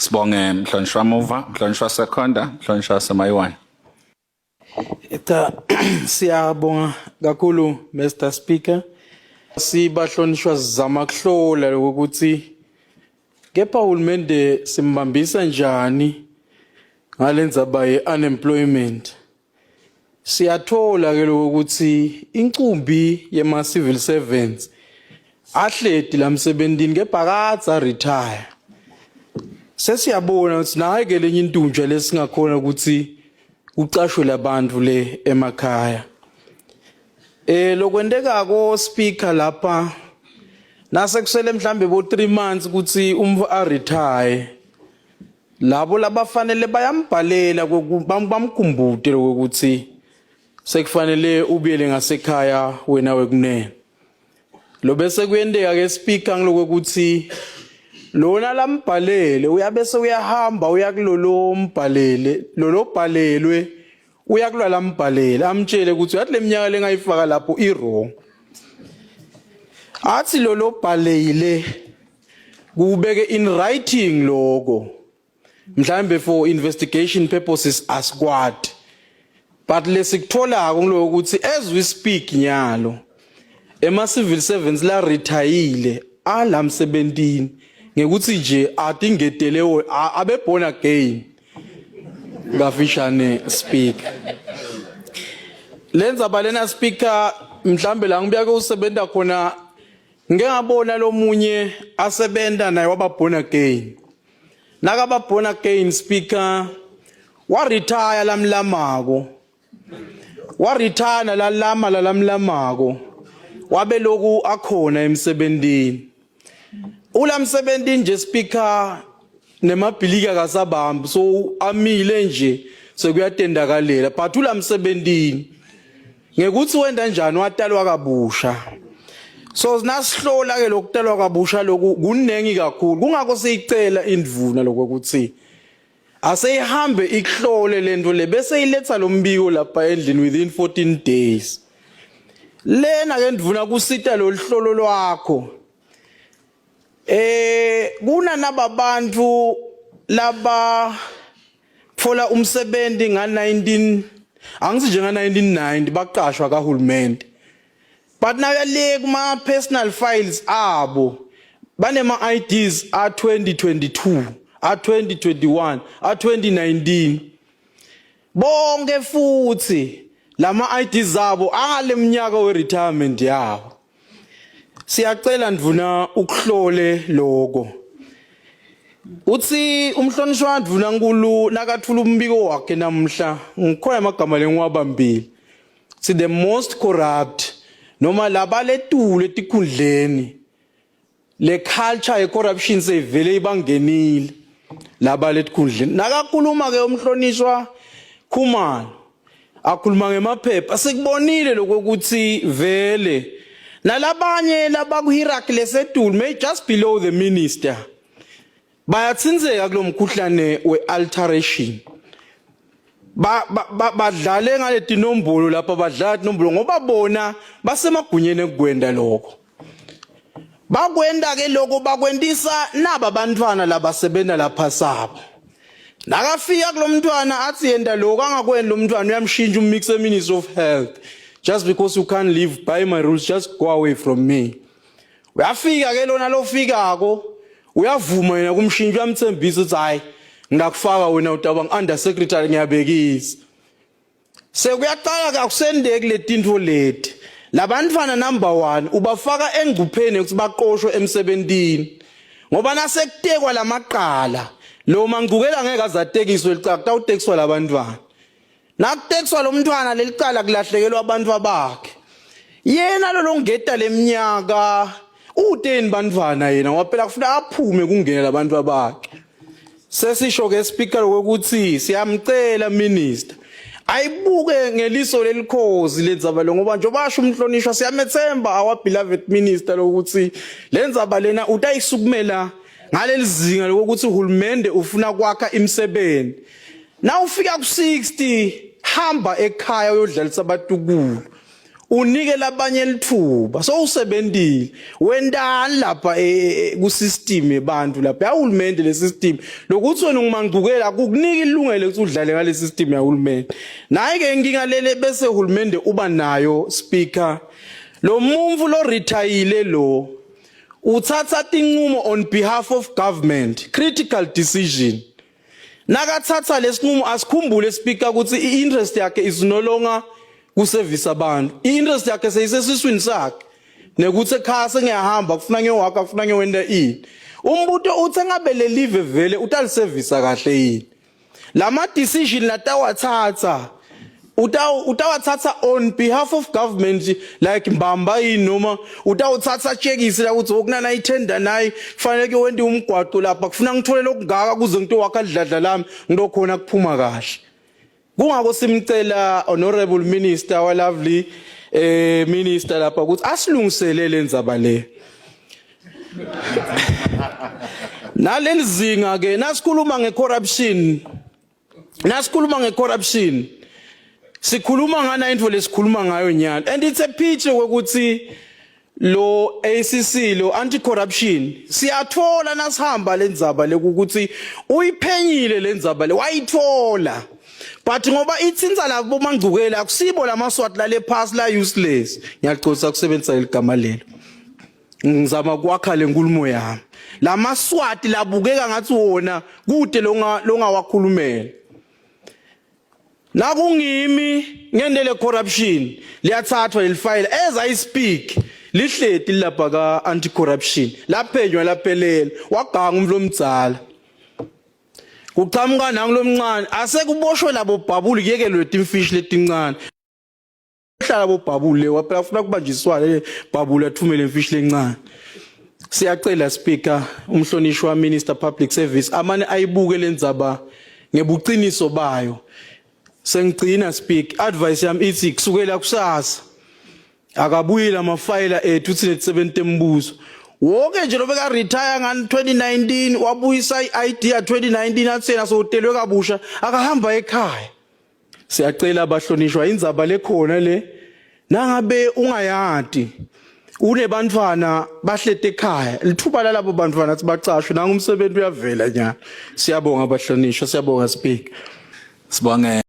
Sibonge mhlonishwa Muva, mhlonishwa Sekonda, mhlonishwa Semayiwane. Cha, siyabonga kakhulu, Mr Speaker. Sibahlonishwa, sizama kuhlola lokuthi kepha uhulumende simbambisa njani ngalendzaba ye-unemployment. Siyathola ke lokuthi incumbi yema civil servants ahleti lamsebentini kepha kadza retire. Sesiyabona ukuthi naye ke lenye intunja lesingakhona ukuthi kucashwe labantu le emakhaya. Lokwentekako, Speaker, lapha nase kusele mhlambe bo 3 months ukuthi umvu a retire, labo labafanele bayambhalela, bamkhumbute ukuthi sekufanele ubuyele ngasekhaya wena wekunene. Lo bese kuyenteka ke, Speaker, ngilokuthi lona lambhalele uyabese uyahamba uya kulolo mbhalele, lolo bhalelwe uya kulwa lambhalele, amtshele ukuthi uyathi leminyaka lengayifaka lapho i wrong. Athi lolo bhalele kubeke in writing lokho, mhlambe for investigation purposes, asikwadi, but lesikutholako ngiloko ukuthi as we speak nyalo ema civil servants la retire ala msebentini ngekuthi nje atingetele abe born again. Ngafishane, Speaker, lenza balena, Speaker, mhlambe la ngibuya usebenta khona, ngike ngabona lomunye asebenta naye waba born again. Nakaba born again, Speaker, wa retire lamlamako, wa retire lalama lalamlamako, wabe loku akhona emsebentini, ulamsebentini nje, Speaker, nemabhiliki akasabambi, so amile nje, sekuyatendakalela, but ulamsebentini ngekuthi wenda njani, watalwa kabusha. So nasihlola ke lokutalwa kabusha loku kunengi kakhulu, kungako siyicela indvuna lokuthi aseyihambe ikuhlole lento le bese iletha lo mbiko lapha endlini within 14 days. Lena ke, ndvuna, kusita loluhlolo lwakho. Kuna nababantu laba thola umsebenzi nga-19, angithi nje nga-1990 baqashwa kahulumende, but now le kuma personal files abo banema IDs a 2022, a 2021, a 2019 bonke, futhi lama IDs zabo angale mnyaka we retirement yabo. Siyacela, ndvuna, ukuhlole lokho. Uthi umhlonishwa ndvuna nkulu nakathula umbiko wakhe namhla, ngikhona amagama lengiwabambile, si the most corrupt noma labaletulu etikhundleni, le culture ye corruption seyivele ibangenile laba letikhundleni. Nakakhuluma ke umhlonishwa Khumalo, akhuluma ngemaphepha, sikubonile lokuthi vele nalabanye laba ku hierarchy lesetulu, may just below the minister, bayathinzeka kulomkhuhlane wealteration. Ba badlale ngaleti nombolo lapha, badlala tinombolo ngoba bona basemagunyeni ekukwenda lokho. Bakwenda ke lokho, bakwendisa naba bantwana labasebenza lapha sabo. Nakafika kulomntwana athi yenda lokho, angakweni lo mntwana, uyamshintsha, ummixe Ministry of Health. "Just because you can't live by my rules, just go away from me." Uyafika ke lona lofikako, uyavuma yena kumshintsha, uyamthembisa ukuthi hayi, ngakufaka wena, utaba under secretary, ngiyabekisa. Sekuyaqala ke, akusendeki letinto leti. Labantwana, number 1, ubafaka engcupheni ukuthi baqoshwe emsebentini ngoba nasekutekwa lamaqala lo mangcukela ngeke azatekiswe licala, kutawutekiswa labantwana. Nakutekiswa lo mntwana lelicala, kulahlekelwa abantu abakhe. Yena lo longeta leminyaka uteni bantwana yena, ngoba phela kufuna aphume kungena labantu abakhe. Sesisho ke, Speaker, ukuthi siyamcela minister ayibuke ngeliso lelikhozi lenzaba lo, ngoba njengoba asho umhlonishwa, siyamethemba our beloved minister lokuthi lenzaba lena utayisukumela ngaleli zinga lokuthi uhulumende ufuna kwakha imisebenzi. Na ufika ku 60, hamba ekhaya uyodlalisa abatukulu. Unike labanye lithuba sowusebentile wentani lapha e, e, e, ku system yebantu lapha yahulumende le system lokuthi wena ungumangcukela akukuniki ilungelo ukuthi udlale ngale system yahulumende. Naye ke inkinga lele bese uhulumende uba nayo, speaker, lo mumvu lo retire lo uthatha tinqumo on behalf of government, critical decision. Nakathatha lesinqumo, asikhumbule, speaker, ukuthi i-interest yakhe is no longer kuservice abantu. I-interest yakhe seyisesiswini sakhe nekuthi ekhaya sengiyahamba, kufuna ngiyowaka, kufuna ngiyowenda ini. Umbuto uthi engabe lelive vele utalisevisa kahle yini lama decision latawathatha? Utawathatha on behalf of government like mbamba yini, noma utawuthatha tshekisi la ukuthi okunana ithenda nayi kufanele ke wente umgwaqo lapha, kufuna ngithole lokungaka kuze ngitowakha lidladla lami, ngitokhona kuphuma kahle? Kungako simcela honorable minister wa lovely minister lapha ukuthi asilungisele lendzaba le naleli zinga ke. Nasikhuluma ngecorruption, sikhuluma ngana into lesikhuluma ngayo nyalo, and it's a pity ukuthi lo ACC, lo anti corruption, siyathola nasihamba lendzaba lekukuthi uyiphenyile lendzaba le, wayithola, but ngoba ithinsa labo mangcukela akusibo lamaswati lale phasi la useless. Ngiyacotsa kusebenzisa igama lelo, ngizama kwakha lenkulumo yami. Lamaswati labukeka ngathi wona kude longa longawakhulumela. Nakungimi ngendele corruption, liyathathwa leli file as I speak, lihleti lapha ka anti corruption, laphenywa laphelela, waganga umuntu lomdzala, kuqhamuka nangu lomncane, asekuboshwe labo bhabuli, kuyekelwe timfishi letincane. Hlala bobhabuli le waphela, ufuna kubanjiswana le bhabuli athumele imfishi lencane. Siyacela, speaker, umhlonishwa minister public service amane ayibuke lendzaba ngebuqiniso bayo. Sengigcina, speak, advice yami ithi kusukela kusasa akabuyile amafayela ethu thina sisebenza embuso wonke nje. Lobeka retire ngani 2019, wabuyisa iID ya 2019, athi yena sowutelwe kabusha, akahamba ekhaya. Siyacela abahlonishwa, indzaba lekhona le, nangabe ungayati unebantfwana bahlete ekhaya, lithuba lalabo bantfwana athi bacashwe nanga umsebenzi uyavela nya. Siyabonga abahlonishwa, siyabonga, speaker. Sibonge.